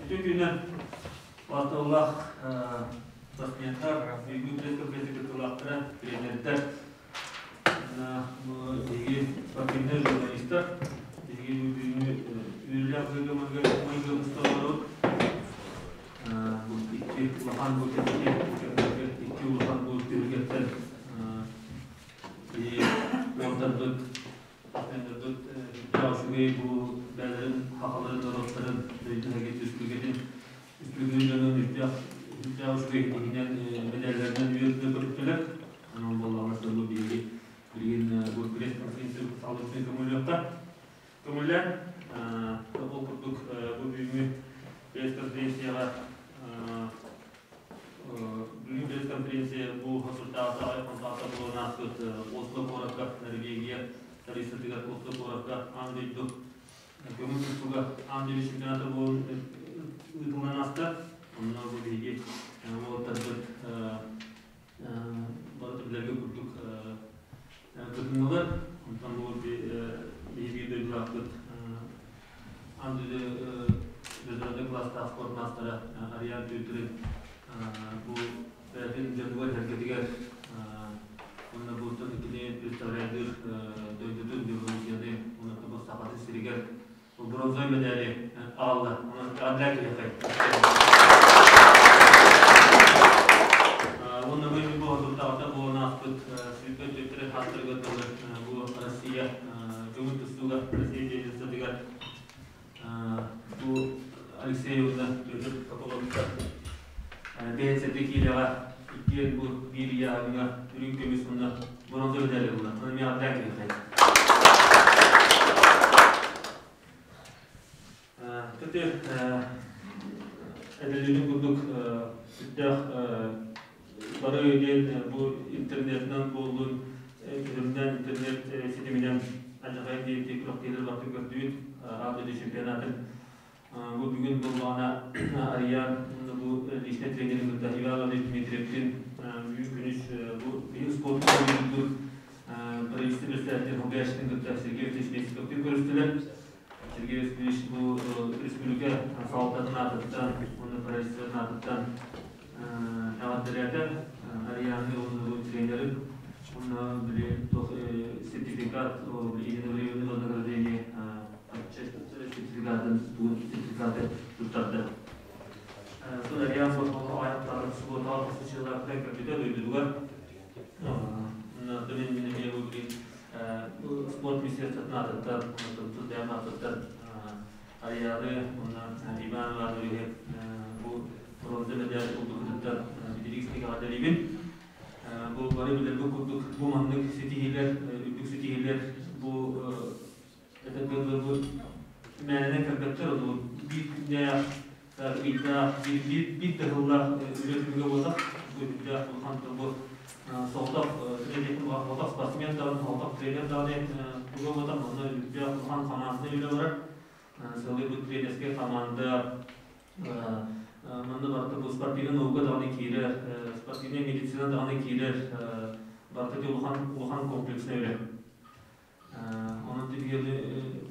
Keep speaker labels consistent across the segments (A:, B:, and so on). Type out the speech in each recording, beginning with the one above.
A: Үтүө күнүнэн Басталлаах спортсменнар, бүгүҥҥү пресс-конференция кыттыылаахтара, тренердэр, биһиги спортивнай журналистар, биһиги бүгүҥҥү үөрүүлээх быһыыга-майгыга мусталларбыт. Бу икки улахан бу кэмҥэ икки улахан бу түһүлгэттэн биһиги уолаттарбыт Спортсменнарбыт сүрдээх үчүгэй бу бэйэлэрин сахаларын норуоттарын дойду түспүгэтин үстүгүн дьонун үрдээх үрдээх үчүгэй иһинэн мэдээллэринэн үөрдэ көтүттүлэр. Онон буоллаҕына бу биһиги билигин бу пресс-конференция салгытын көҥүлүөххэ. Көҥүллээн ол курдук бу бүгүҥҥү пресс-конференцияҕа Бүгүн пресс-конференция бу соторутааҕыта хонтоохто буолан ааспыт Осло куоракка Норвегия столицатыгар Осло куоракка аан дойду көҥүл тустууга аан дойду чемпионата буолан ыытыллан ааста. Онно бу биһиги уолаттарбыт бары билэргэ курдук кытыннылар. Онтон бу биһиги дойдулаахпыт аан дойду международный класстаах спорт маастара Ариан Тютрин бу бэйэтин дьонугар-сэргэтигэр уонна бу кини представляйдыыр дойдутун Белоруссияны уонна бу Сахатын сиригэр бронзовай медали аҕалла. Онон эҕэрдэ киһиэхэ. Уонна бу бу соторутааҕыта буолан ааспыт сүүрбэ төттөрү хаастарыгар дылы бу Россия көҥүл тустууга Россия делегациятыгар бу Алексеевна Петр Соколовтар бэйэн киилэҕэ иккиэн бу биир ыйааһыҥҥа үрүҥ көмүс уонна бронза медали ылла. Ону эмиэ эҕэрдэ киһиэхэ. Төтө эдэллиирин курдук сүрдээх бары диэн бу интернетинэн буоллун, күлүмнэн интернет ситиминэн алдьархай диэки күрэхтэһиилэр бартын көрдүүт аан дойду чемпионатын. Бу бүгүн буоллаҕына Арыйаан бу личнэй тренерин кытта Иван Иванович Дмитриевтин бүгүн күнүс бу биһиги спорт правительство председателин Хобяшкин кытта Сергей Васильевич Бесиковтыын көрүстүлэр. Сергей Васильевич бу республика салалтатын аатыттан уонна правительствотын аатыттан эҕэрдэлээтэ. Арианы уонна бу тренерин уонна били туох сертификат единовременное вознаграждение сертификатын сертификаты туттарда. Тут Ариан Сотолов субботаҕа тахсычылаахтан көрбүтэ дойдутугар. Спорт министерствотын аатыттан, тус бэйэм аатыттан Арианы уонна Иван Ивановиһы бу бронза медаль ылбыкытыттан битирик эҕэрдэлиибин. Бу бары билэргэ курдук бу маннык ситиһиилэр, үрдүк ситиһиилэр бу этэргэ дылы бу мээнэнэн кэлбэттэр, ону биир күннээх, ыйдаах, биир да сыллаах үлэ түмүгэ буолбатах. Бу үрдээх улахан бу соҕотох соҕотох спортсмен даҕаны, соҕотох тренер даҕаны туга буолбатах, онно үрдээх улахан хамаанда үлэ барар. Сылы бу тренерскэй хамаанда манна барыта бу спортивнай наука даҕаны киирэр, спортивнай медицина даҕаны киирэр, барыта улахан улахан комплекснай үлэ. Онон түһүгэни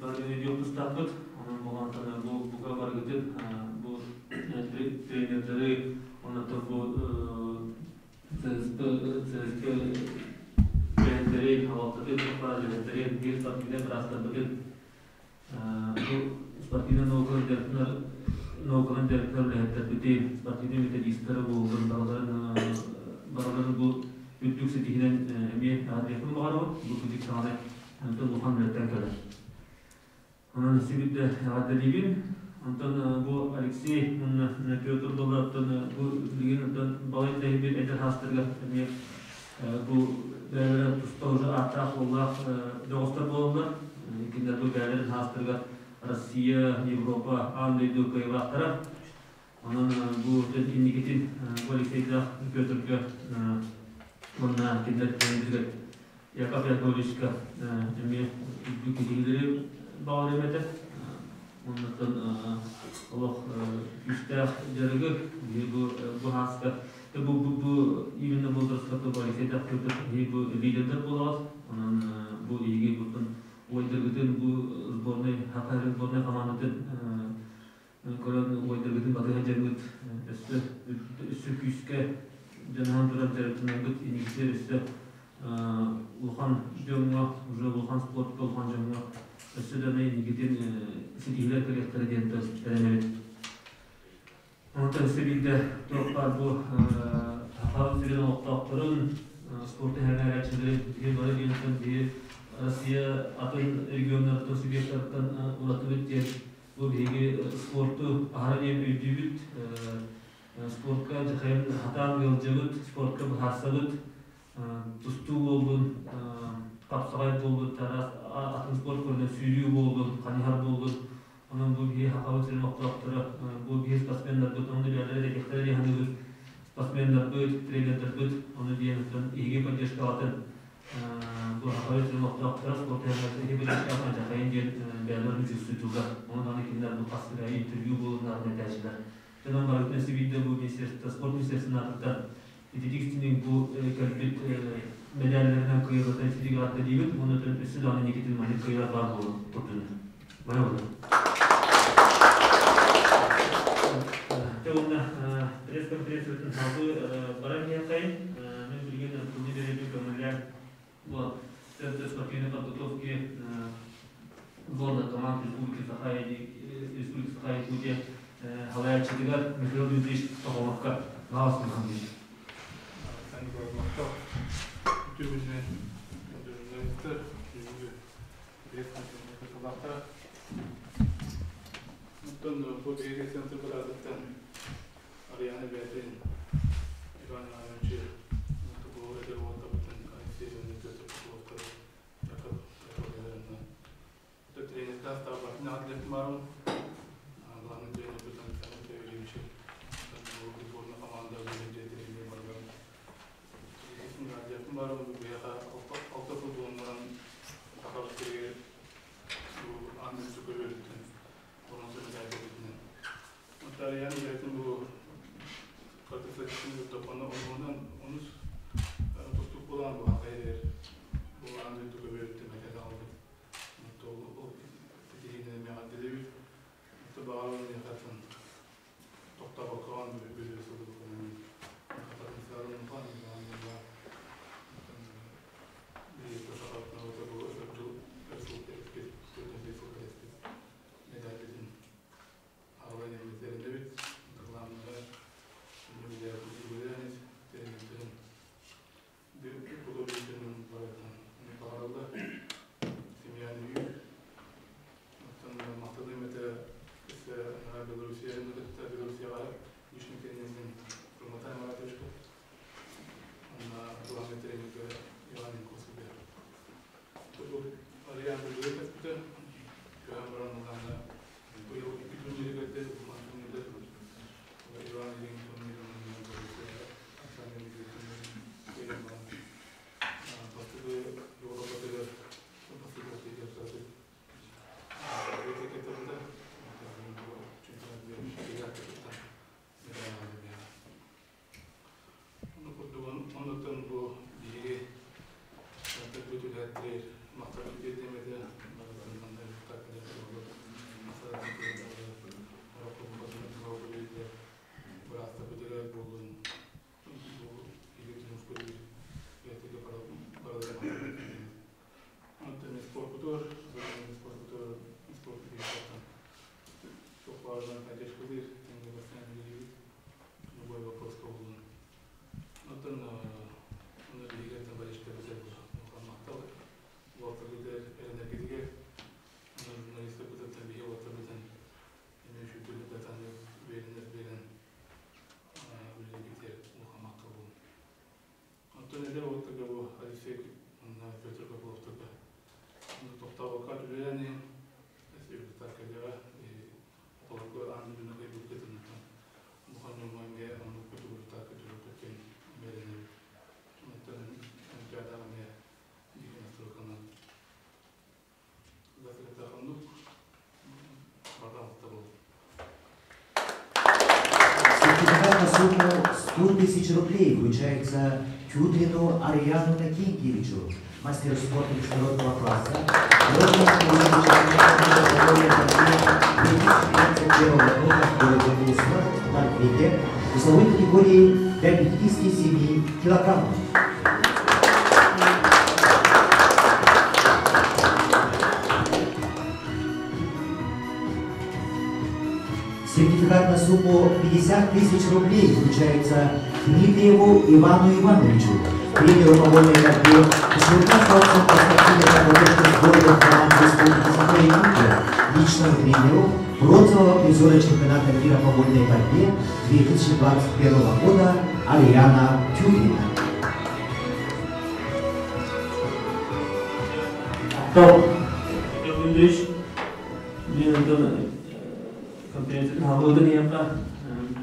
A: барыгын өйдүөх тустаахпыт. Онон буолантан бу бука барыгытын бу тренердери, онон бу ЦСП ЦСП үлэһиттэри, халалтатын үлэһиттэри, биир спортивнай быраастарбытын бу спортивнай науканан дьарыктанар науканан дьарыктанар үлэһиттэрбитин, спортивнай методистары буоллун, барыларын барыларын бу үрдүк ситиһинэн эмиэ эҕэрдиэхпин баҕарабын. Бу кырдьык даҕаны онтон улахан үлэттэн кэлэр. Онон өссө эҕэрдэлиибин. Онтон бу Алексей уонна Петр буоллартан бу билигин онтон балай да иһин эдэр хаастарыгар эмиэ бу бэйэлэрэ туспа уже ааттаах-суоллаах бөҕөстөр буолаллар. Кинилэр бу бэйэлэрин хаастарыгар Россия, Европа, аан дойду кыайыылаахтара. Онон бу инникитин бу Алексейдаах Петрга уонна кинилэр тренердэригэр Яков Яковлевичка эмиэ үрдүк ситиһиилэри баҕарыам этэ. Оннуттан олох күүстээх дьарыгы бу бу хааска бу бу бу именно возрастка бу Алексейдаах Петр бу лидердэр буолаҕыт. Онон бу эһиги буттун уойдаргытын бу сборнай Хакари сборнай хамаандатын. Көрөн убайдаргытын батыһа дьаҥҥыт өссө өссө күүскэ дьаныһан туран дьарыктанаргыт инникитигэр өссө улахан дьоҥҥо уже улахан спортка улахан дьоҥҥо өссө да инникитин ситиһиилэр кэлиэхтэрэ диэн эрэнэбит. Онтон өссө биирдэ туох баар бу Саха сирин олохтоохторун спорт эһэҥээрээччилэрин биһи бары диэнтэн биһи Россия атын регионнартан субъектартан уратыбыт диэн бу биһиги спорту аһара диэн өйдүүбүт, спортка дьахайын хатаан ыалдьабыт, спортка быһаарсабыт, тустуу буоллун, хапсаҕай буоллун, атын спорт көрүнэн сүүрүү буоллун, хайыһар буоллун. Онон бу биһи Сахабыт сирин олохтоохторо, бу биһи спортсменнарбыт, ону бэйэлэрэ этиэхтэрэ дии саныыбыт, спортсменнарбыт, тренердарбыт, ону диэн эһиги поддержкаҕытын бу Сахабыт сирин олохтоохторо спорт эһиги поддержкаҕытын дьахайын диэн бэйэлэрин үчүгсүтүллэр. Ону даҕаны кинилэр бу хас интервью буолуннаҕына этээччилэр. Онон барытын өссө биирдэ бу министерство, спорт министерствотын аатыттан ититик истиҥник бу кэлбит мэдээллэринэн кыайыылартан ититик аатта диибит уонна өссө даҕаны инникитин маннык кыайыылар баар буолуо турдуннар. Бары буолун. Дьэ уонна пресс-конференциятын салгыы баран иһиэххэйин. Мин билигин тылы биэрэбин көҥүллээн бу Центр спортивной подготовки сборной команд Республики Саха Республики Саха Якутия салайааччытыгар Михаил Дмитриевич Соколовка Наус Михайлович.
B: Махтал. Үтүө журналистар, бүгүнкү пресс-конференция кыттыылаахтара. Оттон бу биһиги центр быраатыттан Ариана бэйэтин Иван Ивановичы бу эдэр уолаттарбытын Алексей Леонидович Петр Поповтары Яков Яковлевна тренердаах таабатын аҕат баарым. Главный тренер Александр Савельевичи сборная команда тренер барган. Барым биһиэхэ алта футболун баран Сахабыт сиригэр бу аан дойду көрүөрүттэн боруонса мэдээллэрбитинэн. Оттон бэйэтин бу онуһунан онус тустуук буолан бу хайыр бу аан дойду көбүөрүттэн мэтээл аҕалбыт. Ол ситиһиинэн эмиэ эҕэрдэлиибит. Баҕарабын миэхэ тохтообокко бүлүү сылдьыбытынан Главный тренер Иван Янковский. Ариан бүлүгө көһөн баран ылаана быйыл икки турнирга улахан турнирда Иван Ильин турнирын Александр Никитин баран бастакы Европатыгар бастакы Оннуттан бу биһиги төрбүт үлэһиттэр махтал тиэрдиэмэтэ быраастарбытыгар буоллун бу Онтон спорпутугар спорпутугар спорт туох поддержкалыыр тэҥҥэ бастаан үлэлиибит любой вопроска буоллун. Оттон онно биһиги товарищтарбытыгар махтал уолаттарбытыгар эрэнэргитигэр журналистарбытыттан биһиги уолаттарбытын эмиэ үчүгэй датаны биэрэннэр биэрэн үлэлииргитигэр улахан махтал буолун. Оттон эдэр уолаттарга бу Алексей уонна Петр Копыловтарга тохтообокко үлэлээн иһин кэлиэҕэ оҕолорго аан дойдуну кыайбыккытыттан улахан дьоҥҥо эмиэ оннук кутугурутаакка түһүөххүт диэн бэлэнэбит. Оттон Олимпиадаҕа эмиэ биир настройканан оннук барҕа
C: Сертификат на сумму 100 тысяч рублей вручается Тютрину Ариану Накентьевичу, мастеру спорта международного класса, бронзовому призеру чемпионата 2021 года в городе Осло, Норвегия, весовой категории до 57 килограммов. Сертификат на сумму 50 тысяч рублей вручается Дмитриеву Ивану Ивановичу, тренеру по вольной борьбе, 16 по спортивной подготовке сборных команд Республики Саха-Якутия, личному тренеру бронзового призера чемпионата мира по вольной борьбе 2021 года Ариана Тютрина.
A: Топ. Конференциятын хаалыытын иһиэхэ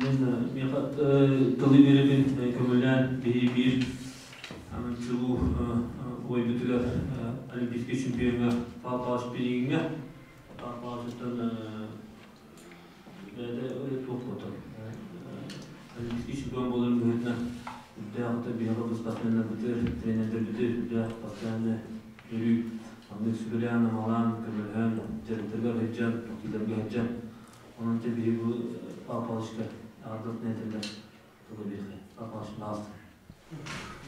A: мин миэхэ тылы биэрэбин көҥүллээн биһи биир чулуу уойбутугар олимпийскай чемпиоҥҥа Павел Павлович Пилигиҥҥэ Павел Павловичтан бэйэтэ туох буолтар олимпийский чемпион буоларын быһыытынан үрдээх биһиэхэ бу спортсменнарбытыгар тренердэрбитигэр үрдээх постоянно өрүү маннык сүбэлээн-амалаан, көмөлөһөн, дьарыктарга сылдьан, тохтууларга сылдьан, онон те биһи бу Павел Павловичка аҕардылтын этэллэр тылы биэхэ. Павел Павлович, пожалуйста.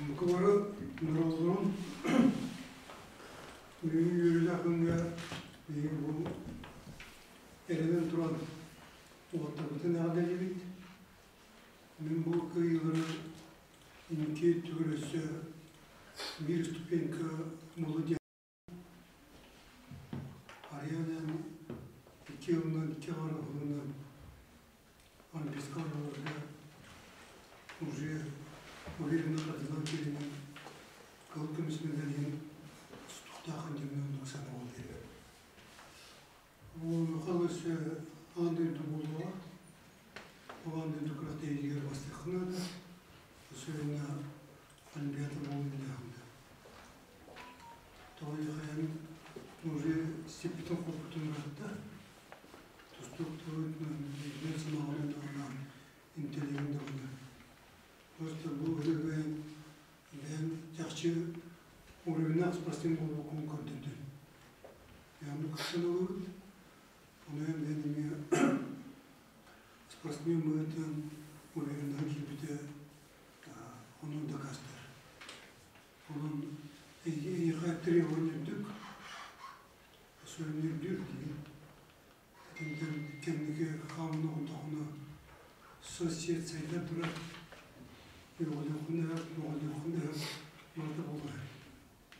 D: Мукулары нұроллорун бүгүн үөрүүлээх күҥҥэ биһиги бу эрэнэн туран уолаттарбытын эҕэрдэлиибит. Мин бу кыайыылары инники өттүгэр өссө биир ступенька молодец Арианан икки ылынан, икки аҕар уһунунан Олимпийскай оонньууларга уже уверенно хардынан кииринэн кыһыл көмүс медалиһин тустуохтаахын диэн оннук санаабыл диэбит. Ол Михаил өссө аан дойду буолуоҕа. Ол аан дойду күрэхтэһиитигэр бастыахха наада. Особенно Олимпиада буолуон иннинэ. Тоҕо диэхэ уже сиппитин хоппутун ыраатта. Тустууктарбыт өйүнэн-санааларын даҕаны, интеллигин даҕаны. Просто бу үлүбэйин бэйэм чахчы уровеннаах спортсмен буолбуккун көрдөрдүм. Яғни ылыбыт. Ону бэйэм эмиэ спортсмен быһыытынан увереннаһан киирбитэ ону дакаастыыр. Онон эйиэхэ требование үрдүк, особенно үрдүк диин. Итинтэн кэнники хаамына онтоҕуна соцсеть сайдар турар, үөҕүлүөххүн да мөҕүлүөххүн да барыта буолар.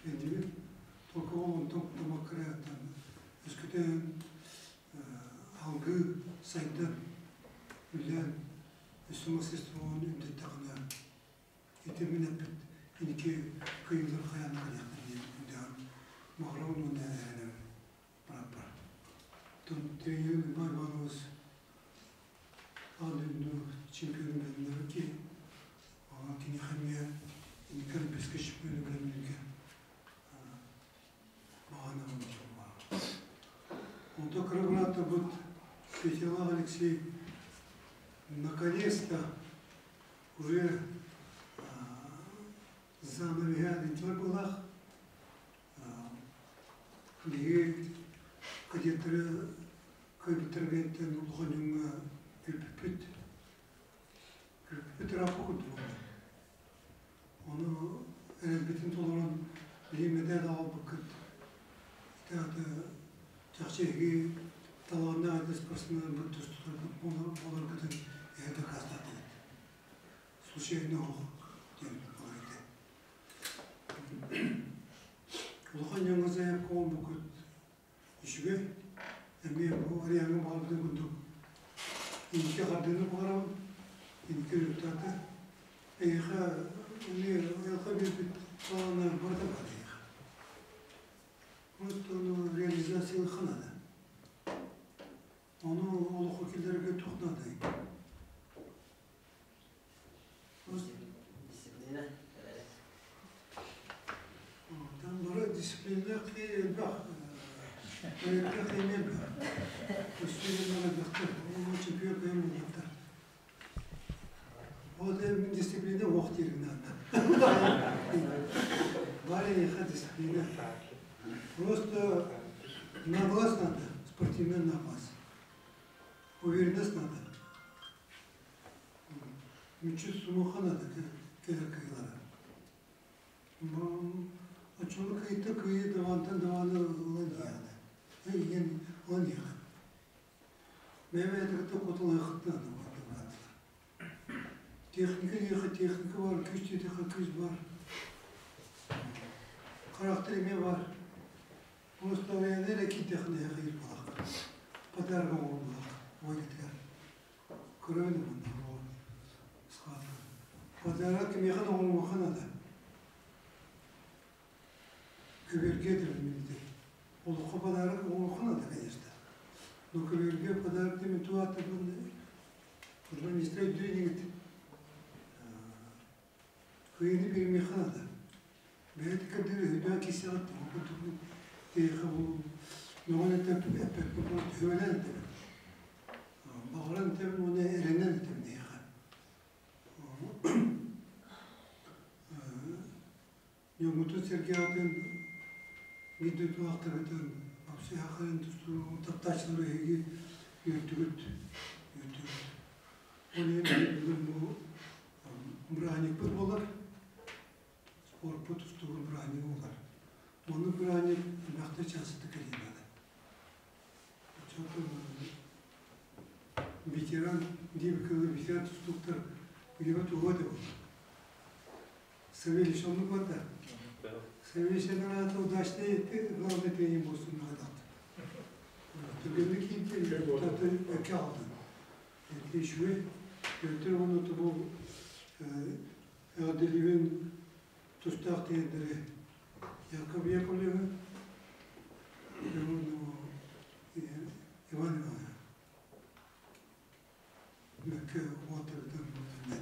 D: Эндибит только ол онтон кутамакка эрэ өскөтө алгыы сайдан, үлээн, өссө мастерствоҕун үрдэттэҕинэ ити мин эппит инники кыайыылар хайаан да кэлиэхтэр диэн үрдэҕин баҕарабын уонна эрэнэбин бырааппар. Тренерим Иван Иванович аан дойду чемпионун бэлэмнээбит киһи. Киниэхэ эмиэ инники олимпийскай чемпиону бэлэмнииргэ баҕанабын баар. Онто кыра бырааттарбыт Петялаах Алексей наконец-то уже занавиһа динчилэр буолаах. Биһиги кадеттары кыайбыттарга улахан дьоҥҥо күүппүппүт. Күүппүппүт ырааппа курдук буолла. Ону эрэлбитин толорон биһи мэдээл аҕалбыккыт. Ити аата чахчы эһиги талааннаах эдэр спортсменнарбыт тустутарбыт буоларгытын эһэ дакаастаатыгыт. Случайно оһох диэн буолар этэ. Улахан дьоҥҥо заявка оҥорбуккут үчүгэй. Эмиэ бу Ариаҥҥа баҕарбытын курдук инники хардыыны баҕарабын, инники результаты. Эйиэхэ эмиэ айылҕа биэрбит талаана барыта баар эйиэхэ. Просто ону реализациялыахха наада. Ону олоххо киллэрэргэ туох наадай?
E: Дисциплина.
D: Там бары дисциплина элбэх, элбэх элбэх. Өстүгүн элбэхтэр, ол чемпион кыайан булбаттар. Ол мин дисциплина уох диирин наада. Дисциплина. Просто на глаз надо, спортивный на глаз. Уверенность надо. Мүчү сумуха надо, кэлэр кыйылара. Оччону кыйта кыйы давантан даваны ылан иһэҕин. Эн ылан иһэҕин. Бэйэ-бэйэтэ кутулайхыт надо. Техника диэхэ техника бар, күүс диэтэхэ күүс бар. Характер эмиэ бар. Просто эрэ киирдэххинэ эһэхэ балах. Подарок оҥорбулах ойгытыгар. Көрөбүн манна схватка. Подарок кимиэхэ да оҥоруохха наада. Көбүөргэ этэрин Олоххо подарок оҥоруохха наада, конечно. Но көбүөргэ подарок демен туааттарбын журналистар өйдүү инигит. Кыйыны биэримиэххэ наада. Бэйэтэ кэрдэр өйдөөн киирсэҕит курдук тиэхэ бу мөҕөн этэппин эппэппин түһүөлээн этэбин. Баҕаран этэбин уонна эрэнэн этэбин эйиэхэ. Дьоммутун сэргээҕитин биир дойдулаахтаргытын вообще хахайын тустуу таптааччылары эһиги үөрдүгүт, үөрдүгүт. Ол иһин бүгүн бу бырааһынньыкпыт буолар. Спорпут тустуугун бырааһынньыга буолар. Маннык бырааһынньык элбэхтэ чаастык кэлиэн наада. Оччотугар ветеран диэбиккэ ветеран тустууктар үйэбэ туһуа этэ буолар. Савельич оннук барда. Савельич аната удачный главный тренер буолсун наадат. Түргэнник киинти таты өкке алдын. Үчүгэй. Өтөр оны бу эҕэрдэлиибин тустаах тренери Яков Яковлева, Иван Иванович. Мөккө уоттарыттан буолтун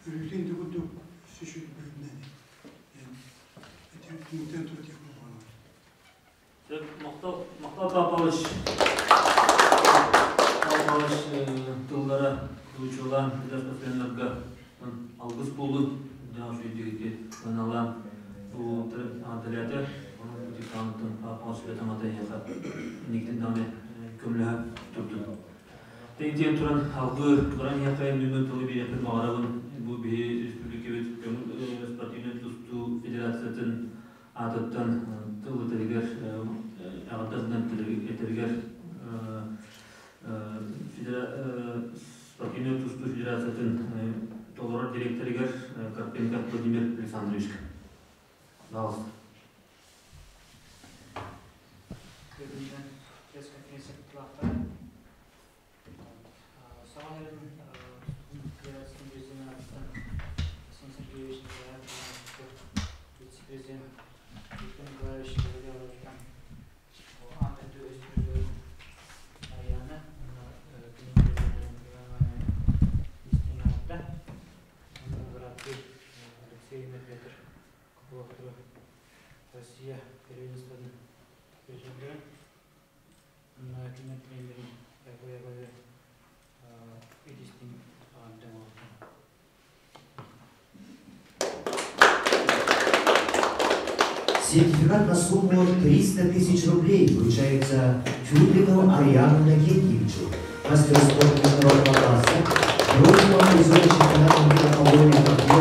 D: Өрүүтүн ити курдук сүшүрбүннэн түмүктэн турар
A: Махтал, махтал Павлович. Павлович тыллара учулан эдэр спортсменнарга алгыс буолун, дьаҥ сүйдүгүтү ыналаан бу анталята onun диктантын Павлович сүбэтин ата инниктин даҕаны көмөлөһө турдун. Тиэн туран алгы баран иһэххэ нүмер тылы биэриэхпин баҕарабын. Бу биһи республикабыт спортивнай тустуу федерациятын аатыттан тыл этэригэр, эҕэрдэ этэригэр спортивнай тустуу федерациятын толорор директорыгар Карпенко Владимир Александровичка. Пожалуйста.
E: Бүгүннэн пресс-конференция кыттыылаахтара. Саха сирин федерациятын президенин аттан Александр Сергеевич Николаев вице-президент Виктор Николаевич Лавровтан аан дойду үс призерин Ариана кини истиҥ эҕэрдэ. Онно бырааттыы Алексей Петр Копыловтары Россия первенствотын призердэрин Онно кинилэр тренерин Яков Яковлев истиҥ эҕэрдэ оҥорбуттар.
C: Сертификат на сумму 300 тысяч рублей вручается Тюрину Ариану Иннокентьевичу, мастеру спорта международного класса, бронзовому призеру чемпионата мира по вольной борьбе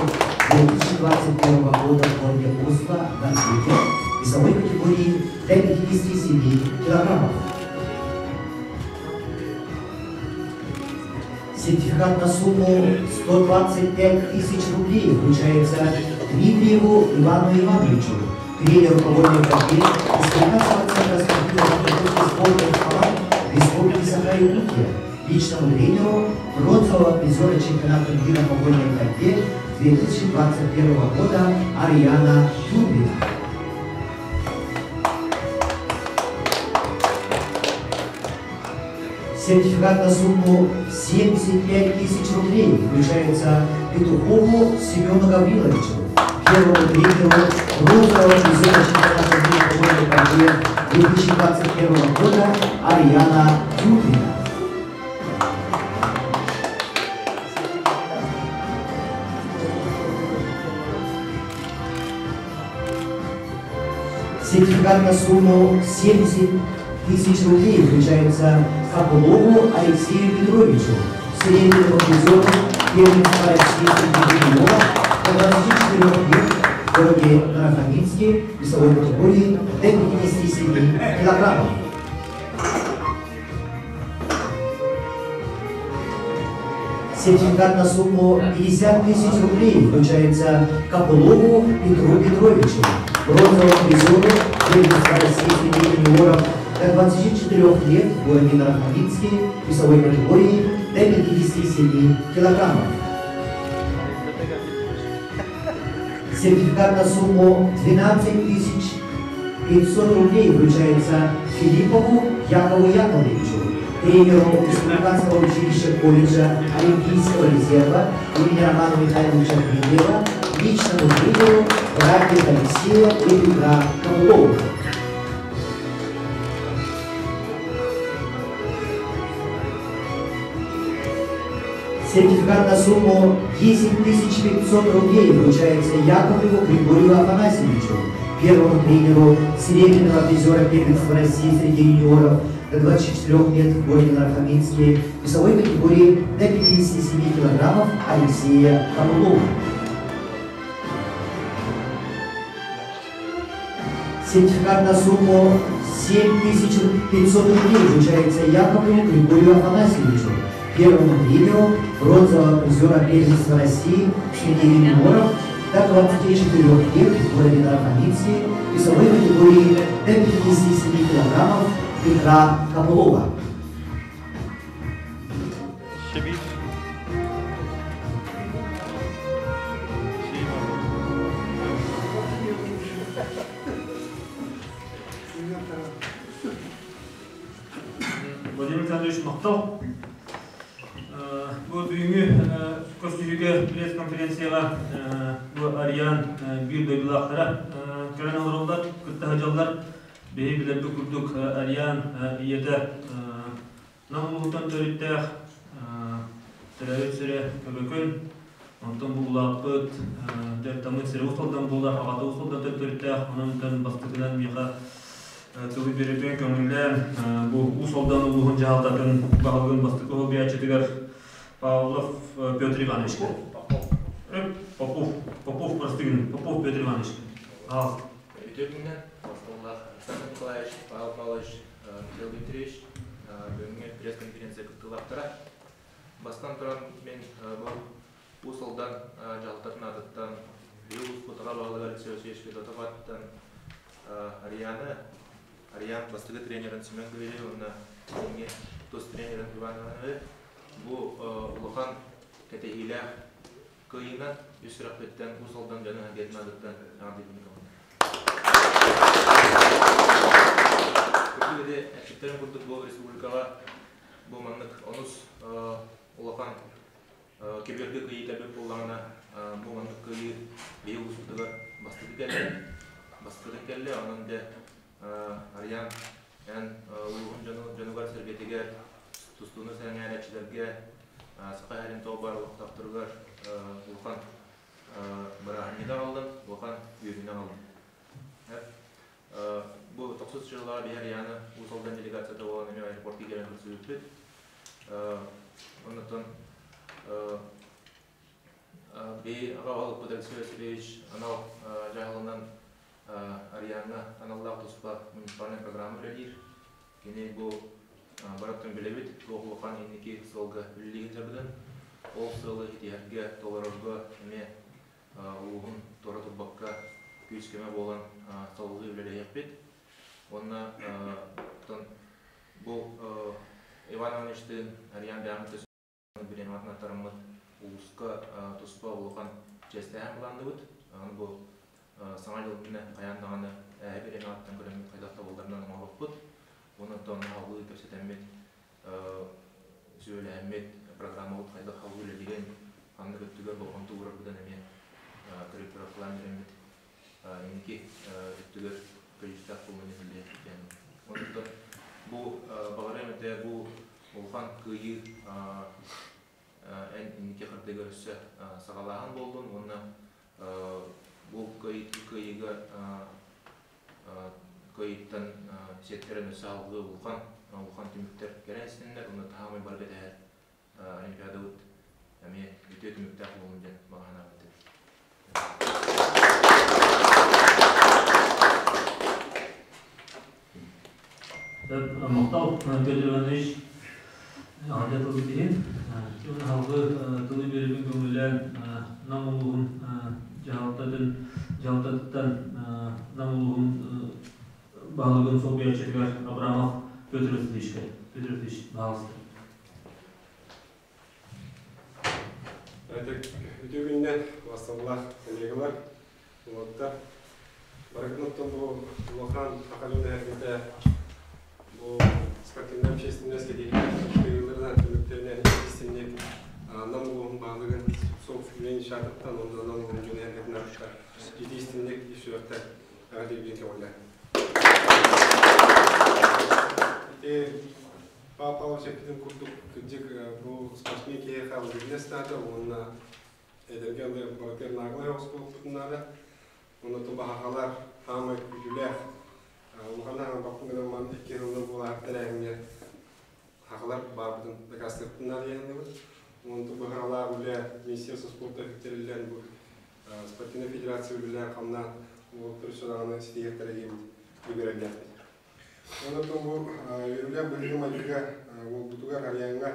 C: 2021 года в городе Осло, Норвегия, весовой категории до 57 килограммов. Сертификат на сумму 125 тысяч рублей вручается Дмитриеву Ивану Ивановичу, тренеру по вольной борьбе Республиканского центра спортивной подготовки сборных команд Республики Саха-Якутия, личному тренеру бронзового призера чемпионата мира по вольной борьбе 2021 года Ариана Тюрбина. Сертификат на сумму 75 тысяч рублей вручается Петухову Семену Гавриловичу, первому тренеру бронзового призера чемпионата мира по вольной борьбе 2021 года Ариана Тюрбина. Сертификат на сумму 70 тысяч рублей вручается Копылову Алексею Петровичу, серебряному призеру первенства России среди юниоров до 24 лет в городе Наро-Фоминске весовой категории до 57 килограммов. Сертификат на сумму 50 тысяч рублей вручается Копылову Петру Петровичу, бронзовому призеру первенства России среди юниоров до 24 лет в городе Наро-Фоминске весовой категории до 57 килограммов. Сертификат на сумму 12 500 рублей вручается Филиппову Якову Яковлевичу, тренеру Республиканского училища колледжа Олимпийского резерва имени Романа Михайловича Дмитриева, личному тренеру братьев Алексея и Петра Копыловых. Сертификат на сумму 10 500 рублей вручается Яковлеву Григорию Афанасьевичу, первому тренеру серебряного призера первенства России среди юниоров до 24 лет в городе Наро-Фоминске весовой категории до 57 килограммов Алексея Копылова. Сертификат на сумму 7500 рублей вручается Яковлеву Григорию Афанасьевичу, первому тренеру бронзового призера первенства России среди юниоров до 24 лет в городе Наро-Фоминске весовой категории до 57 килограммов Петра Копылова.
A: Владимир Александрович махтал. Бу бүгүҥҥү көрсүһүүгэ пресс-конференцияҕа бу Ариан биир дойдулаахтара кэлэн олороллор, кытта сылдьаллар. Биһи билэрбит курдук Ариан ийэтэ Нам улууһуттан төрүттээх, төрөөбүт сирэ Көбөкөн, онтон бу улааппыт дьарыктаммыт сирэ Уус Алдан буолар, аҕата Уус Алдантан төрүттээх, онон бастакынан миэхэ тылы биэрэрбин көҥүллээн, бу Уус Алдан улууһун дьаһалтатын баһылыгын бастакы солбуйааччытыгар Павлов Петр Ивановичка. Попов, Попов, прости, Попов Петр Иванович. Аал.
F: Үтүө күнүнэн, Махталлаах Александр Николаевич, Павел Павлович, Михаил Дмитриевич, бүгүҥҥү пресс-конференция кыттыылаахтара. Бастатан туран, мин бу Уус Алдан дьаһалтатын аатыттан, Бүлүү улууспут аҕа баһылыга Алексей Васильевич Федотов аатыттан Арианы, Ариан бастакы тренерин Семен Гаврильевич уонна билиҥҥи тус тренерин Иван Иванович бу улахан кэтэһиилээх кыайыынан үс сүрэхпиттэн Уус Алдан дьонун сэргэтин аатыттан эҕэрдэлиибин көҕүллэр. Кырдьык ити эппиттэрин курдук бу республикаҕа бу маннык онус улахан кибергэ кыайыы кэлбит буоллаҕына, бу маннык кыайыы биһиги улууспутугар бастакы кэллэ. Бастакытын кэллэ, онон дьэ Арыйаан эн улууһун дьонугар-сэргэтигэр, тустууну сэҥээрээччилэргэ, Саха сирин тоҕо баар олохтоохторугар улахан бырааһынньыгы аҕаллын, улахан үөрүүнү аҕаллын. Бу тохсус дьыллаҕа биһи Ариана Уус Алдан делегацията буолан эмиэ аэропортка кэлэн көрсүбүппүт. Оннуттан би аҕа баһылыкпыт Алексей Васильевич анал дьаһалынан Ариаҥҥа аналлаах туспа муниципальнай программа үлэлиир. Кини бу барыттан билэбит, туох улахан инники сыалга үлэлии сылдьарбытын. Ол сыалы ситиһэргэ, толорорго эмиэ улууһун туора турбакка күүс-көмө буолан салгыы үлэлэһиэхпит. Уонна бу Иван Ивановичтыын Ариан Бямыты бириэмэҕэ аттараммыт улууска туспа улахан чиэстээһин былаанныбыт. Аны бу Саҥа дьыл күнэ хайаан даҕаны эһэ бириэмэҕиттэн көрөммүт хайдах табылларынан оҥоруохпут. Уонна оттон салгыы кэпсэтэммит, сүбэлэһэммит программабыт хайдах салгыы үлэлиирин, ханнык өттүгэр болҕомто уурарбытын эмиэ көрүп-көрөхтөөн биэрэммит инники өттүгэр көдьүүстээх буолуон иһиллиэ диэн. Онтон бу баҕарыам этэ бу улахан кыайыы эн инники хардыыга өссө саҕалааһын буоллун уонна бу кыайыыга Кыйыттан сеттерен өссө алгы улахан улахан түмүктэр кэлэн истиннэр, уонна таһаамай барга тэһэр олимпиадабыт эмиэ үтүө түмүктээх буолун диэн баҕа санаабын.
A: Махтал, Петр Иванович, аҕа тылбыт иһин. Халгы тылы биэрбин көҥүллээн Нам улууһун дьаһалтатын дьаһалтатыттан Нам улууһун баһылыгын солбуйааччытыгар Абрамов Петр Васильевичка. Петр Васильевич, пожалуйста.
G: Үтүө күнүнэн, убаастабыллаах коллегалар, уолаттар. Барыгытын бу улахан саха дьоно эһэргитэ бу спортивнай общественность кэтиһигэр кыайыыларынан түмүктэринэн истинник Нам улууһун баһылыгын Сов Евгений аатыттан уонна Нам улууһун дьоно эһэргитин аатыттан итии истинник ис сүрэхтэн эҕэрдэлиибин көҕүлээн. Ити Павел Павлович эппитин курдук, кырдьык бу спортсмен киһиэхэ бизнес наада уонна эдэргэ барытыгар нааглай оҕус буолбутун наада. Уонна тубаһахалар хаамай күүтүүлээх улахан аһаҥаппын гынан ман икки сылынан буолаһар тэрээһиҥҥэ хахалар баарбытын дакаастыахпын наада диэхиннибит. Уонна тубаһалаах үлэ Министерство спорта тэриллэн бу спортивнай федерация үлэлээн хамнаан уолаттар өссө даҕаны ситиһиэхтэрэ диэммит бүгүрэллээхпит. Онон бу үөрүүлээх быһыыга-майгыга буолбутугар Арыйааҥҥа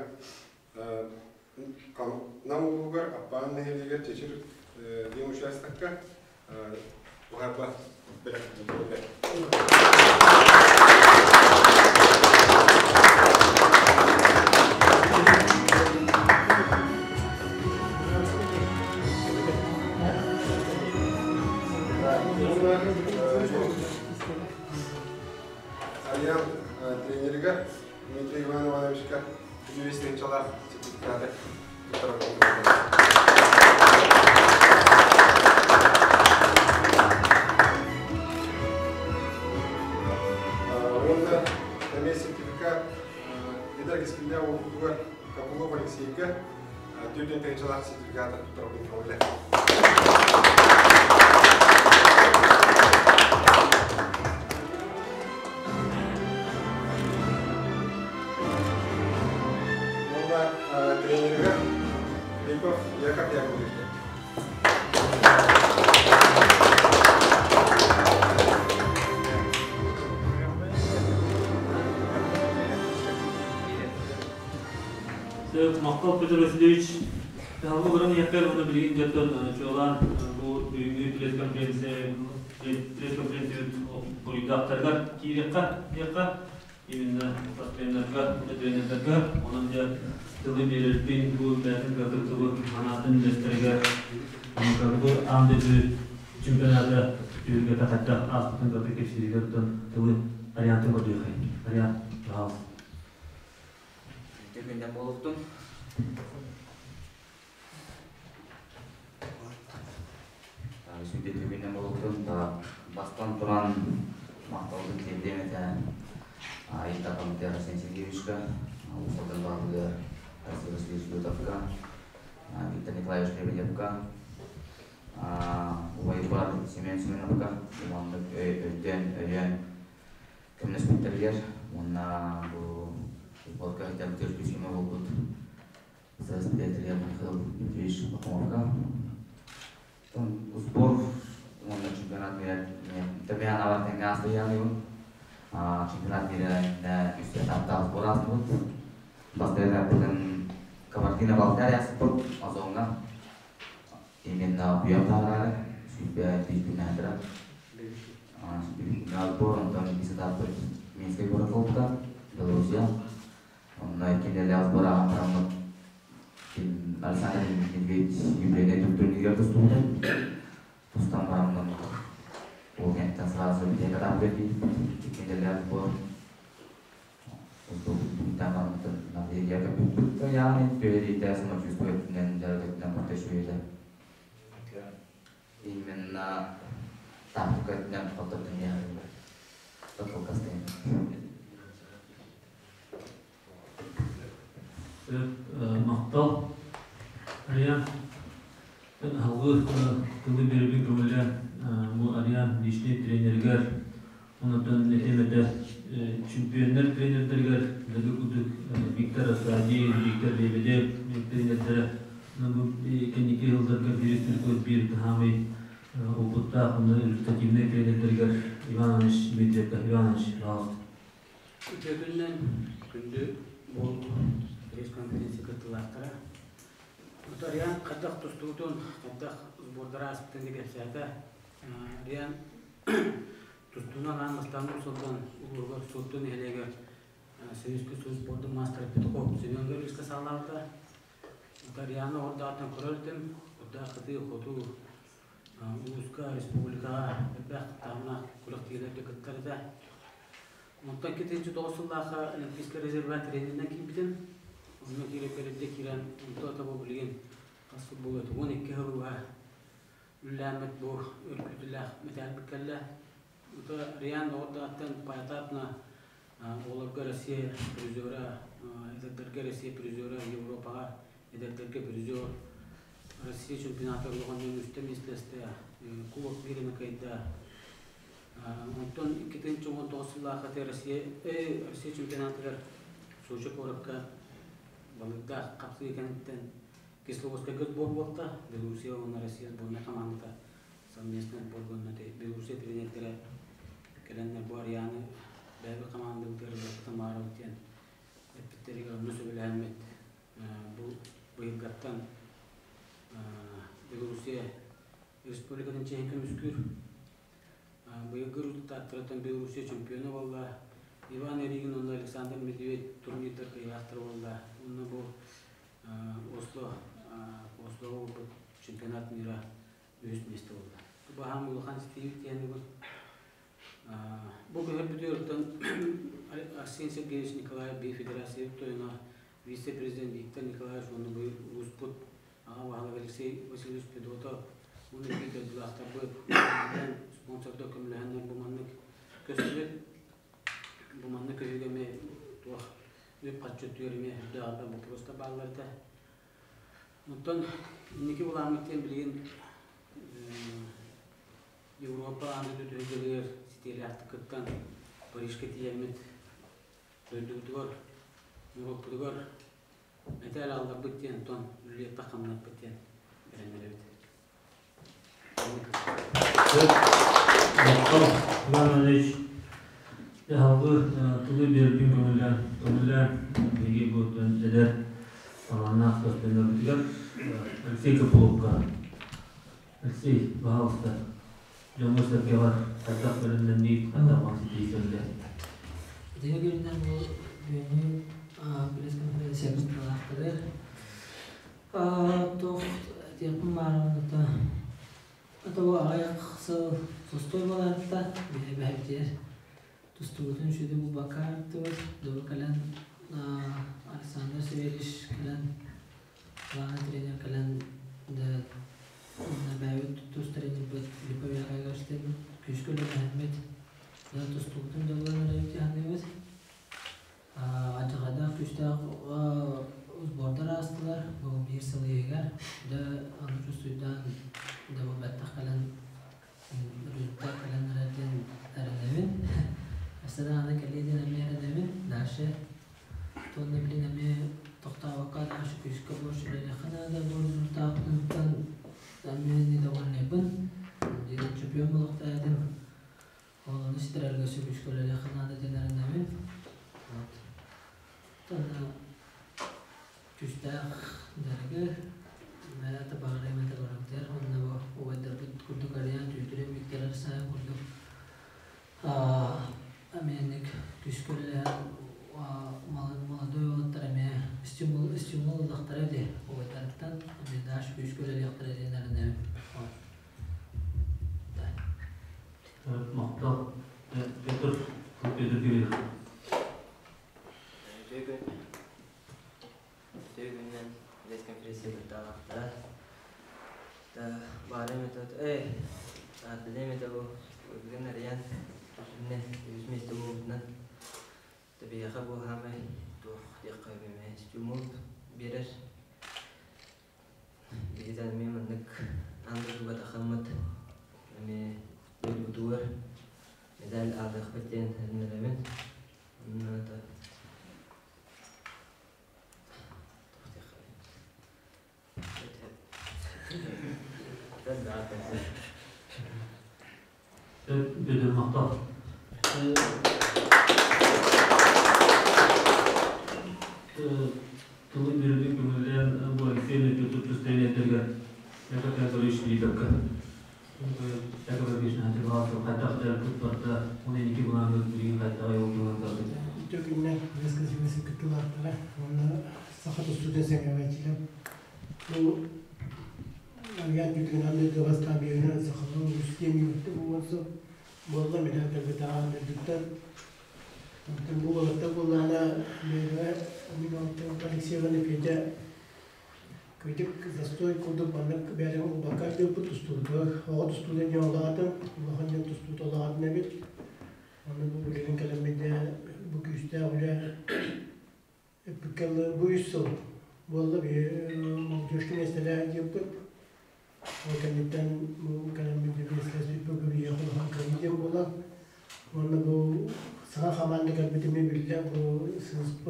G: Нам улууһугар Аппаан нэһилиэгэр Чэчир диэн учаастакка уһаайба бэлэх Арыйаан тренеригэр Дмитрий Иван Ивановичка үс тыһыынчалаах сертификаты туттарар. Уонна эмиэ сертификат Эдэр кэскиллээх уопутугар Копылов Алексейга 4 тыһыынчалаах сертификаты туттарабын көҥүлэ. Уонна тренеригэр Липов Яков Яковлевичка.
A: Махтал, Петр Васильевич. Алгы баран иһэккэр уонна билигин дьоттон чуолаан бу бүгүҥҥү пресс-конференция пресс-конференция буруйдаахтарыгар киириэххэ диэххэ, именно спортсменнарга, тренердарга, онон дьэ тылы биэрэрбин бу бэйэтин кыратык тылы анаатын үлэстэригэр бу аан дойду чемпионата түһүлгэтэ хайдах ааспытын кыратык кэпсииригэр тылы Ариантын көрдүөхэй. Ариан, пожалуйста.
H: Күндэн буолуохтун. Сүдэ түгүнэн буолуохтун. Бастан туран махталбын тиэрдиэм этэ Ил Дархан Арсен Сергеевичка, Уус Алдан баһылыгар Алексей Васильевич Лютовка, Виктор Николаевич Лебедевка, убайбар Семен Семеновка маннык өйдөөн, өйөөн көмөлөспүттэригэр уонна бу спортка хитэмтир күүс-көмө буолбут председателя Михаил Дмитриевич Пахомовка. Сбор уонна чемпионат мира Тэмиан авар тэҥҥэ астыйаныыбын. Чемпионат мира үс этаптаах сбор ааспыт. Бастакы этаппытын Кабардино-Балкария ааспыт Озоҥҥа. Именно буйан таһараары 105 күннээтира. Сбор, онтон иккис этаппыт Минскэй куорат буолбута, Белоруссия. Онно кинилээх сбор ааһан бараммыт Александр Медведь юбилейнай турнирыгар тустубута. Тустан бараммыт ол кэнниттэн сразу битэк этапка киирбит. Кинилээх сбор бармытын Норвегия көппүппүт. Яғни түһэриитэ самочувствие өттүнэн, дьарык өттүнэн барыта үчүгэй этэ. Именно тактика өттүнэн хоттордун токолкастайын.
A: Махтал. Ариан, алгы тылы биэрбин көҥүллээн бу Ариан личный тренергер Онтон этим этэ чемпионнар тренердэригэр дагы курдук Виктор Асади, Виктор Лебедев тренердэрэ бу кэнники сылларга биир түркөт биир таһаамай опыттаах уонна результативнай тренердэригэр Иван Иванович Дмитриевка. Иван Иванович, пожалуйста.
E: Үтүө күнүнэн күндү бу пресс-конференция кыттыылаахтара. Риан хайдах тустуутун, хайдах сбордара ааспытын кэпсээтэ. Риан тустуунан аан бастаан сылдан улууһугар Суотту нэһилиэгэр Союзка спордун маастара Петухов Семен Гавриловичка саалаабыта. Рианы ордааттан көрөр этим, курдаах кытыы хоту улууска, республикаҕа элбэх таһымнаах күрэхтэһиилэргэ кыттар этэ. Онтон 2009 сыллаахха Олимпийскай резервэ тренеринэн киирбитим. Онно киирэ киирэн, онто тобу билигин хас сыл буолуо, 12 сыл уһа үлэлээммит бу өркүтүлээх мэтээлбит кэллэ. Ото Риан доҕордоохтон поэтапно оҕолорго Россия призера, эдэрдэргэ Россия призера, Европаҕа эдэрдэргэ призер, Россия чемпионата улахан үстэ миэстэлэстэ, Кубок мира кыайда. Онтон 2019 сыллаахха Россия Россия чемпионатыгар Сочи куоракка балыгдаах хапсыы кэнниттэн Кисловодскайга сбор буолта. Белоруссия уонна Россия сборная командата совместно сборга Белоруссия тренердэрэ кэлэннэр бу Арианы бэйэбит командабытыгар ылыахпытын баҕарабыт диэн эппиттеригэр онно сөбүлэһэммит бу быйылгаттан Белоруссия Республикатын чиэһин көмүскүүр. Быйылгы результаттарыттан Белоруссия чемпиона буолла. Иван Эригин уонна Александр Медведь турнирдар кыайыылаахтара буолла. Онно бу Осло Осло буолбут чемпионат мира үһүс миэстэ буолла. Баһаам улахан ситиһии диэн бу көһөрбүтүгэр Арсений Сергеевич Николаев бии федерация тойоно, вице-президент Виктор Николаевич уонна бу улууспут аҕа баһылык Алексей Васильевич Федотов уонна биир дойдулаахтарбыт спонсордар көмөлөһөннөр бу маннык көстүбүт. Бу маннык көһүүгэ эмиэ туох үп-харчы өттүгэр эмиэ үрдээх элбэх боппуруостар бааллар этэ. Оттон инники былааммыт диэн билигин Европа аан дойду түһүлгэлэригэр ситиэлээхтик кыттан Парижка тиийэммит дойдубутугар, норуоппутугар мэтээл аалларбыт диэн, онтон үлэлиэхпит-хамнаппыт диэн эрэннэрэбит.
A: Махтал, Иван Иванович. Дьаһалгы тылы биэрбин көҥүллээн, көҥүллээн биһиги бу эдэр талааннаах спортсменнарбытыгар Алексей Копыловка. Алексей, пожалуйста, дьоҥҥо-сэргэҕэр хайдах бэлэмнэнниит, хайдах ситиһии кэллэ?
I: Үтүө күнүнэн бу бүгүҥҥү пресс-конференция кыттыылаахтарыгар туох этиэхпин баарынан ото бу аҕыйах сыл состой буоларытта бэһэбитигэр тустубутун сүдү булбакка ааптыбыт. Дыбы кэлэн Александр Савельевич кэлэн главный тренер кэлэн да бэйэбит тус тренербит Филиппов Яковлевичтыын күүскэ үлэлэһэммит да тустубутун да булан эрэбит саныыбыт. Адьырҕадаах күүстээх сбордар аастылар бу биир сыл иһигэр. Дьэ аны чувствуйдаан да бу бэттэх кэлэн результат кэлэн эрэр диэн эрэнэбин. Өссө даҕаны кэлиэ диэн эмиэ эрэнэбин. Дальше туонна билин эмиэ тохтообокко дальше күүскэ больше үлэлиэххэ наада бу результаттан эмиэ недовольныйбын. Диэн чемпион буолуохтаах этим. Ол ону ситэрэргэ өссө күүскэ үлэлиэххэ наада диэн эрэнэбин. Вот. Уонна күүстээх дьарыгы бэйэтэ баҕарыам этэ барыбытыгар уонна бу убайдарбыт курдук Ариан Дмитриев Виктор Арсаев курдук эмиэнник күүскэ үлэлээн молодой уолаттар эмиэ стимул стимул ыллахтара дии убайдарыттан эмиэ дальше күүскэ үлэлиэхтэрэ диэн эрэнэбин.
A: Махтал. Петр, Петр Кириллов.
J: Үтүө күн. Үтүө күнүнэн пресс-конференция кыттаалаахтара. Баары метод, эй, билиэм этэ бу бүгүн арыйан түсүннэ үһүс миэстэ буолбутунан биһиэхэ бу хаамай туох диэххэ эмиэ стимул биэрэр. Биһиги эмиэ маннык аан дойдуга тахаммыт эмиэ дойдубутугар Мэтээл аалыахпыт диэн эрэнэбин. Онно
A: Бүдүн махтал. Тылы биэрбит көҥүллээн бу Алексей Петр тустариятыгар Яков Яковлевич Липовка. Яков Яковлевич Нахтыбалов хайдах дьарыкпыт барда, он инники былааҥҥыт билигин хайдаҕый ол туһунан кылгас.
D: Үтүө күннэр, пресс-конференция кыттыылаахтара уонна саха тустуутун сэҥээрээччилэр. Бу Арыйаан Дмитриевич аан дойду бастаан биэринэн сахалыы үс диэн буолса буолла мин кэлбэтэҕэ дойдуттан. Онтон бу уолаттар буоллаҕына бэйэлэрэ мин онтон Алексей Иванович Петя кырдьык застой курдук маннык бэйэлэрин ылбакка дьылбыт тустуутугар оҕо тустуута диэн улаатан улахан дьон тустуута улаатан эбит. Аны бу билигин кэлэммит бу күүстээх үлэ Эппиккэ бу үс сыл буолла биһи молодежка миэстэлээх диэппит. Ол кэнниттэн бу кэлэммит миэстэлэспит бу биһиэхэ улахан кыайыы диэн буолар. Уонна бу саҥа хамаанда кэлбит эмиэ биллэ бу ССП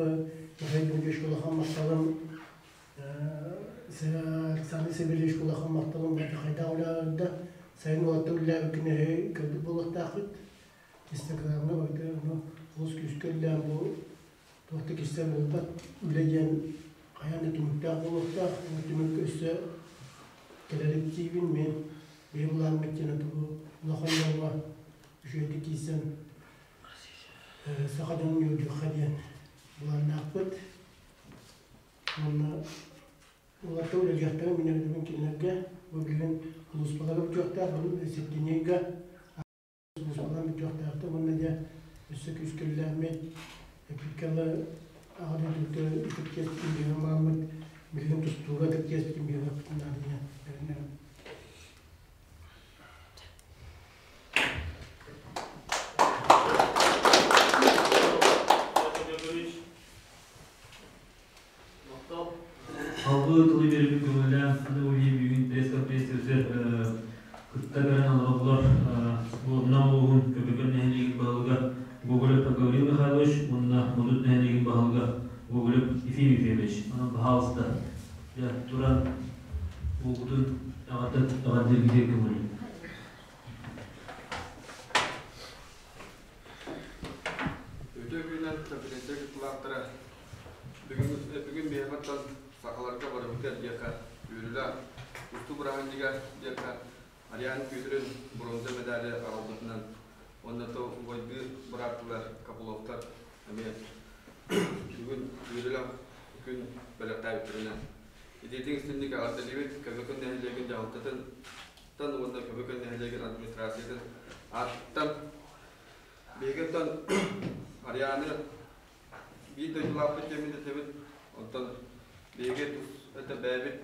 D: Михаил Дмитриевич улахан махталым Александр Савельевич улахан махталым хайдах үлэ сайын уолаттар үлэлээбиккин көрбүт буолуохтаахпыт. Инстаграмҥа барыта олус күүскэ үлэлээн бу туох да кистэл буолбат үлэ диэн хайаан да түмүктээх буолуохтаах. Ол түмүк өссө кэлэрик мин биһи былааммыт диэн бу улахан дьоҥҥо үчүгэйдик киирсэн саха дьонун үөрдүөххэ диэн былааннаахпыт. Уонна уолаттар үлэлиэхтэрэ мин эбэтин кинилэргэ бу билигин улууспаларга бүтүөхтээх, сэтинньигэ Сулууспалаан бүтүөхтээхтэр уонна дьэ өссө күүскэ үлэлээммит, эппиккэ аҕа дойдуга ытык чиэспитин биэрэн бараммыт, билигин тустууга ытык чиэспитин биэриэхпитин наада диэн эрэнэбин.
A: Салгыы тылы биэрбит көҥүллээн аны Улья бүгүн пресс-конференция кытта кэлэн олороллор Нам улууһун Көбөкөн нэһилиэгин баһылыга Гоголев Гаврил Михайлович уонна Модут нэһилиэгин баһылыга Гоголев Ефим Ефимович. Онон баһаалыста дьэ туран уолгутун эҕэрдэ эҕэрдэлииргэ көҥүллүүр.
K: Үтүө күнүнэн конференция кыттыылаахтара бүгүн, бүгүн биһиэхэ оттон сахаларга барыбытыгар диэххэ үөрүүлээх устуу бырааһынньыга диэххэ Ариан Күүтүрүн бронза медали аҕалбытынан уонна то убайдыы бырааттылар Копыловтар эмиэ бүгүн үөрүүлээх күн бэлэхтээбиттэринэн итиитин истинник эҕэрдэлиибит Көбөкөн нэһилиэгин дьаһалтатын уонна Көбөкөн нэһилиэгин администрациятын ааттан Биһиги оттон Арианы биир дойдулаахпыт диэммит этэбит. Онтон биһиги тус это бэйэбит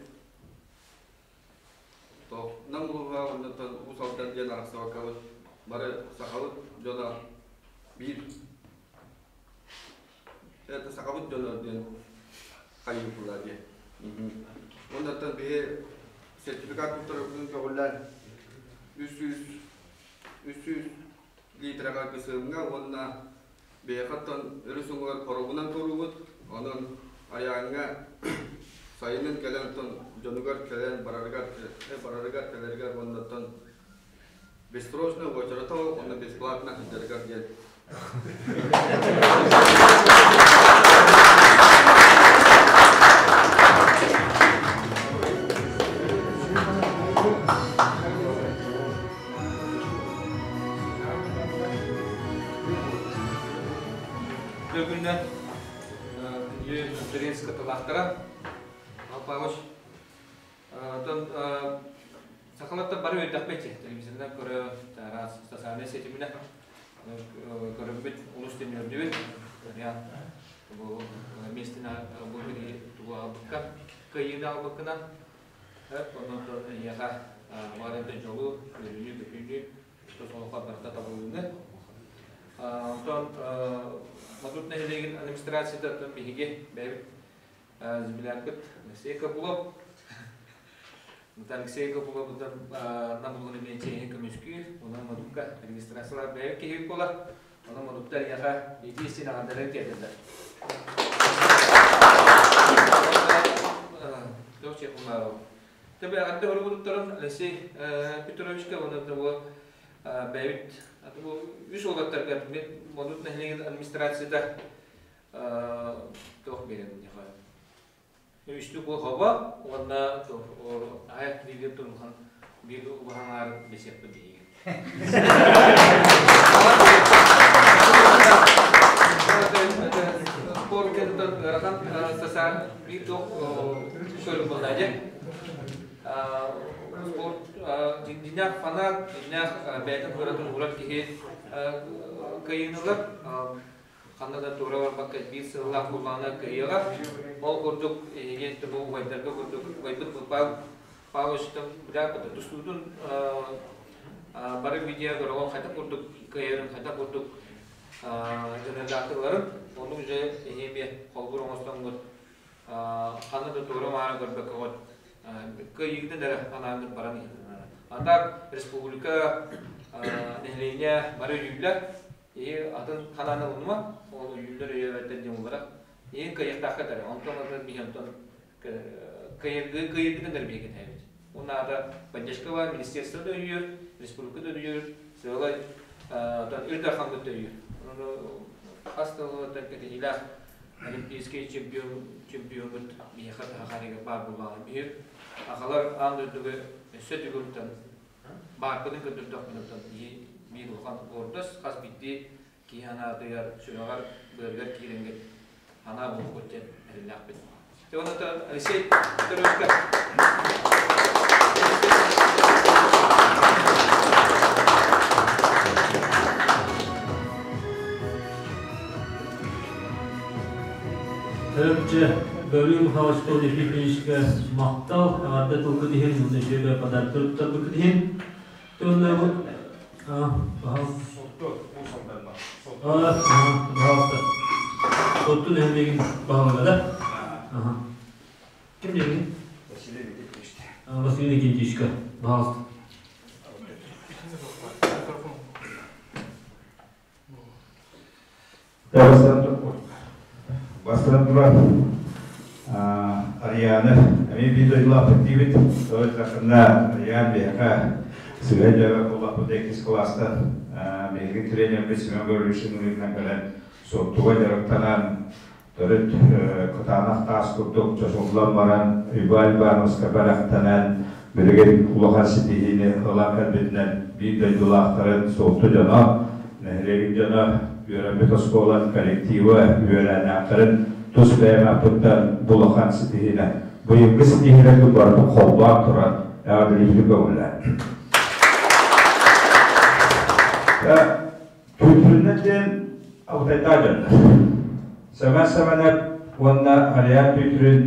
K: Нам улууһа уонна Уус Алдан диэн арахсыбаккабыт бары сахабыт дьоно биир это сахабыт дьоно диэн хайыыллар диэн. Уонна оттон биһи сертификат туттарарбытын көҕүлээн 300 литраҕа кысыымҥа уонна биһиэхэ оттон өрүс уҥуор хоробунан туруубут. Онон Айааҥҥа сайынын кэлэн оттон дьонугар кэлэн барарыгар барарыгар кэлэригэр уонна оттон бессрочно уочарата уонна бесплатно сылдьарыгар диэн
F: Бүгүннэн күндү конференция кытылаахтара Павел Павлович оттон сахалартан бары үөрдэхпит телевизорынан көрө араас социальнай ситиминэ көрөммүт олус төнүөрдүбүт бу местина бу тугу аҕалбыкка кыайыыны аҕалбыккынан Онон эйиэхэ баҕарыҥ дьолу, үөрүүнү-көтүүнү, тус олоххо барыта табыллыыны. Онтон Модут нэһилиэгин администрацията оттон биһиги бэйэбит землякпыт Алексей Копылов. Алексей Копуловуттан нам улуун эмиэ чиэһин көмүскүүр, онон модукка регистрациялар бэйэ киһи буолар, онон модуктар эйиэхэ итии истин аҕардары тиэрдэллэр. Туох чехуллаарыл. Төбө аҕарда хорубутуттарын Алексей Петровичка уонна бу бэйэбит бу үс уолаттарга модут нэһилиэгин администрацията туох биэрэн Үстүк бу хоба уонна аһайах биир турулхан биир убаһаҥаар бесиэппит биһиги. Спорт кэнниттэн ыарахан сасаар биир туох көрүҥ буолла дьэ. Спорт дьиҥнээх фанат, дьиҥнээх бэйэтин кыыратын уурар киһи кыайыыны ылар. Ханна да туора барбакка биир сыллаах куллаана кыайыаҕа. Ол курдук эһиги бу убайдарга курдук убайбыт Павел Павловичтан бырааппыта тустуутун бары видео көрөҕүн хайдах курдук кыайарын хайдах курдук дьаныардаахтыыларын ону уже эһиги эмиэ холбур оҥостоҥҥут ханна да туора маара көрбөккөҕүт кыайыыгытын эрэ анаангыт баран иһин. А так республика нэһилиэнньэ бары өйүүллэр. И атын ханаан ылынма, ол үйүллэр өйөөбөттөр диэн булара. Иин кыайыахтаахха этэр, онтон атын биһи онтон кыайыргытын эрэ биһиги кэтэһэбит. Ол наада поддержка бар, министерство да өйүүр, республика да өйүүр, сыалай Ил Дархаммыт да өйүүр. Ону хас тылыттан кэтэһиилээх олимпийский чемпион чемпиоммут биһиэхэ таһахарыга баар буоллаҕына биһир ахалар аан дойдуга өссө төгүлтэн баарбытын көрдөрдөхпүнүттэн биир улахан гордость хас биирдии киһи санаатыгар, сүрэҕэр, быарыгар киирэҥҥит санаа буолуоххут диэн эрэллээхпит. Онон Алексей Петровичка
A: Төрөпчө Гаврил Михайлович Ефимовичка махтал, эҕэрдэ тылгыт иһин, уонна үчүгэй подарок туттарбыккыт иһин. Пожалуйста. Сотту нэһилиэгин баһылыга да? Ким диэҥҥин?
L: Василий Никитич.
A: Василий Никитичка, пожалуйста.
L: Бастатан туран, Арианы эмиэ биир дойдулаахпыт диибит. Тоҕо диэтэххинэ, Ариан биһиэхэ сыһыан дьарыга буоллахпыт иккис кылаастан биһиги тренербит Семен Гаврильевич ыҥырыытынан кэлэн суоттуга дьарыктанан төрүт кытаанах таас курдук чочуллан баран Уйбаан Ивановска бэлэхтэнэн билигин улахан ситиһиини ылан кэлбитинэн биир дойдулаахтарын Суотту дьоно, нэһилиэгин дьоно, үөрэммит оскуолан коллектива, үөлээннээхтэрин тус бэйэм ааппыттан бу улахан ситиһиинэ быйылгы ситиһиилэргэ барытын холбоон туран эҕэрдэлииргэ көҥүллээн. Түүтүрүнэн диэн Алтайдаах дьоннор. Сэмэн Сэмэнэп уонна Ариан Түүтүрүн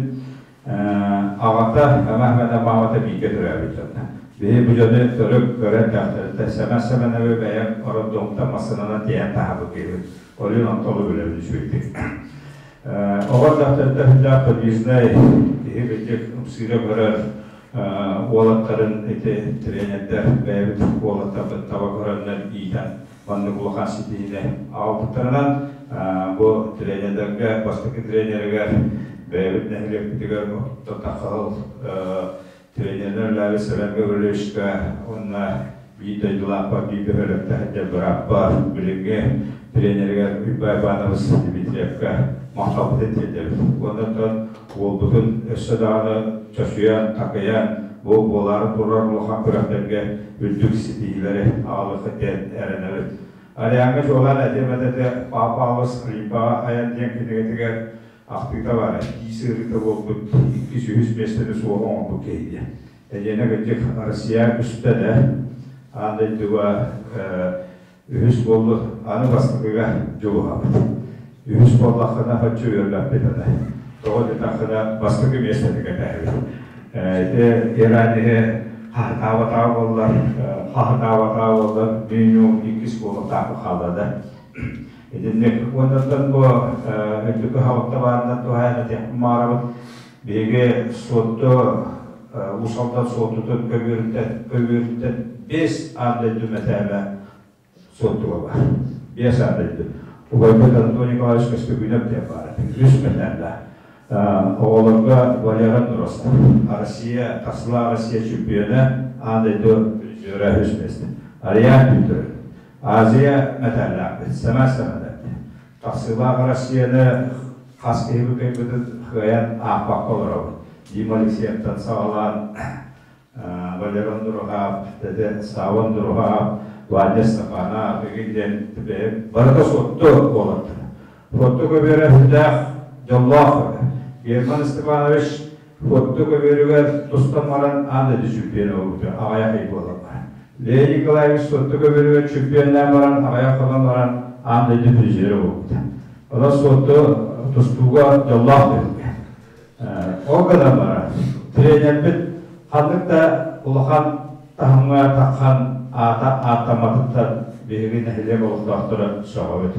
L: аҕата Эмэхмэнэ маамата бииргэ төрөөбүт дьоннор. Биһи бу дьону төрүк көрөн кэхтэртэ Сэмэн Сэмэнэби бэйэм роддомтан массыынанан тиэйэн таһаабыт киһибин. Олүн онтолу билэбин үчүгэйдик. Оҕо эрдэхтэртэн сүрдээх подвижнай киһи кырдьык ымсыыра көрөр уолаттарын ити тренердэр бэйэбит уолаттарбыт таба көрөннөр иитэн маннык улахан ситиһиини аҕалбыттарынан бу тренердэргэ бастакы тренеригэр бэйэбит нэһилиэкпитигэр Таххаһыл тренеринэн үлэлээбит Сэмэн Гаврильевичка уонна биир дойдулаахпар биир бөһүөлэккэ сылдьар бырааппар билиҥҥи тренеригэр Уйбай Иванович Дмитриевка махталбытын тиэрдэбит. Уонна оттон уолбутун өссө даҕаны чочуйан, такыйан, бу буолаары турар улахан күрэхтэргэ үрдүк ситиһиилэри аҕалыаххыт диэн эрэнэбит. Ариаҥҥа чуолаан этиэм этэ Павловс Олимпаҕа айан диэн кинигэтигэр ахтыыта баара, тиис ыарыыта буолбут иккис-үһүс миэстэни суох оҥорбут киһи диэн. Эдиэнэ кырдьык Россия үстэ да аан дойдуга үһүс буоллу, аны бастакыга дьулуһабыт. Үһүс буоллаххына хоччу үөрбэппит аны. Тоҕо диэтэххинэ бастакы миэстэни кэтэһэбит. Ити Ираниһы хаһытаабатаҕа буоллар, хаһытаабатаҕа буоллар минимум иккис буолуохтаахпыт хаалла да. Итинник уоннаттан бу үрдүкү хаалта баарынан туһаайан этиэхпин баҕарабын. Биһиги Суотту Уус Алдан Суоттутун көбүөрүттэн 5 аан дойду мэтээлэ Суоттуга баар. 5 аан дойду. Убайбыт Антон Николаевич Көстөкүүнэп диэн баар. Үс мэтээллээх. Оҕолорго Валера Дуростов. Россия, тахсылаах Россия чемпиона, аан дойду призера үс миэстэ. Ариан Петров. Азия мэтээллээхпит. Сэмэн Сэмэнэп. Тахсыылаах Россияны хас киһи кыайбытын кыайан аахпакка олоробут. Дима Алексеевтан саҕалаан Валерон Дуруһаап, Тете Савон Дуруһаап, Ваня Степанов игин диэн барыта суотту буолаттар. Суотту көбүөрэ сүрдээх дьоллоох Герман Степанович суотту көбүөрүгэр тустан баран аан дойду чемпиона буолбута аҕыйах ый буолан баран. Лея Николаевич суотту көбүөрүгэр чемпионнаан баран аҕыйах хонон баран аан дойду призерэ буолбута. Онон суотту тустууга дьоллоох түһүлгэ. Ол гынан баран, тренербит ханнык да улахан таһымҥа таххан аата ааттамматыттан биһиги нэһилиэк олохтоохторо сөҕөбүт.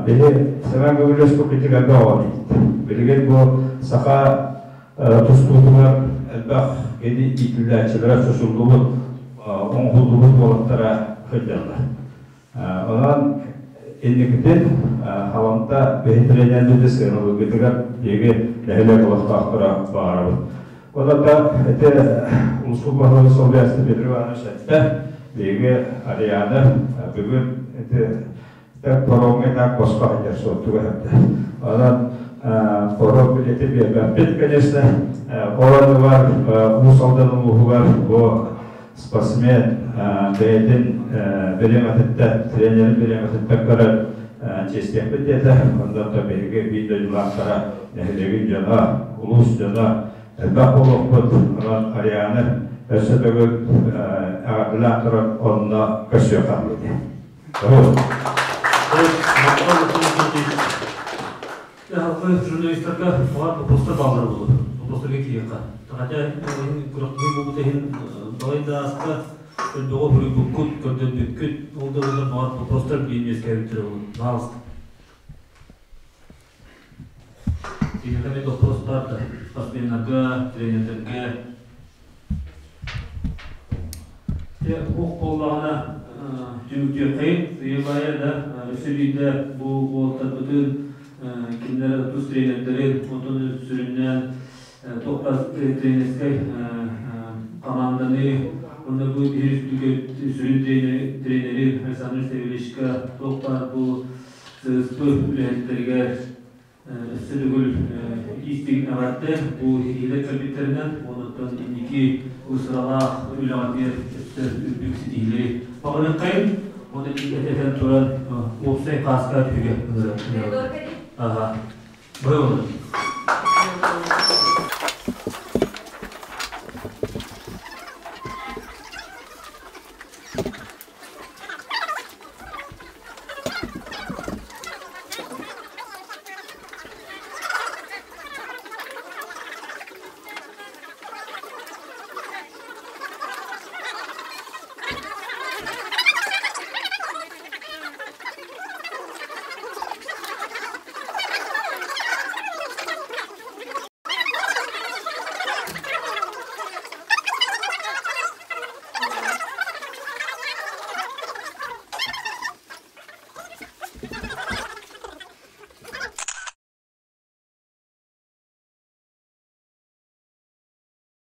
L: Биһи Семен Гаврильевич купитик элбэх оҕо диибит. Билигин бу саха тустуутугар элбэх кини иитиллээччилэрэ чочуллубут, оҥоһуллубут уолаттара сылдьаллар. Онон инникитин халанта биһи тренербит сыаналыыргытыгар биһиги нэһилиэк олохтоохторо баҕарабыт. Онон ити улуспут баһылыга солбуйааччы Петр Иванович эттэ, биһиги Арианы бүгүн ити паромҥа так босхо сылдьар суоттуга эттэ. Онон паром билети биэрбэппит, конечно, ол оннугар Уус Алдан улууһугар бу спортсмен бэйэтин бириэмэтиттэн, тренерин бириэмэтиттэн көрөн чиэстиэхпит диэтэ. Онон да биһиги биир дойдулаахтара, нэһилиэгин дьоно, улуус дьоно элбэх буолуохпут. Онон Арианы өссө төгүл эҕэрдэлээн туран онно көрсүөххэ диэти.
A: Журналистарга баар вопростар бааллар буолуо. Вопростарга киириэххэ. Хотя күрэхтэһии буолбут иһин балай да ааста элбэҕи суруйбуккут, көрдөрбүккүт, ол да буоллар баар вопростар биир үөскээбиттэрэ буолуо. Пожалуйста. Киһиэхэ эмиэ вопрос баар да, спортсменнарга, тренердэргэ. Дьэ, уох буоллаҕына түмүктүөххэйин, сыыйа-баайа да өссө биирдэ бу уолаттарбытын, кинилэр тус тренердэрин, онтон сүрүннээн туох да тренерскэй команданы, уонна бу биһиги республика сүрүн тренерин Александр Савельевичка туох баар бу сыыспыт үлэһиттэригэр Өссө төгүл истиҥ эҕэрдэ бу иһиилэр кэлбиттэринэн уонуттан инники ысыралаах үлэҕитигэр өссө үрдүк ситиһиилэри баҕарыаххайын уонна этэн туран уопсай хааска түһүгэ ыҥырар. Аха. Бары.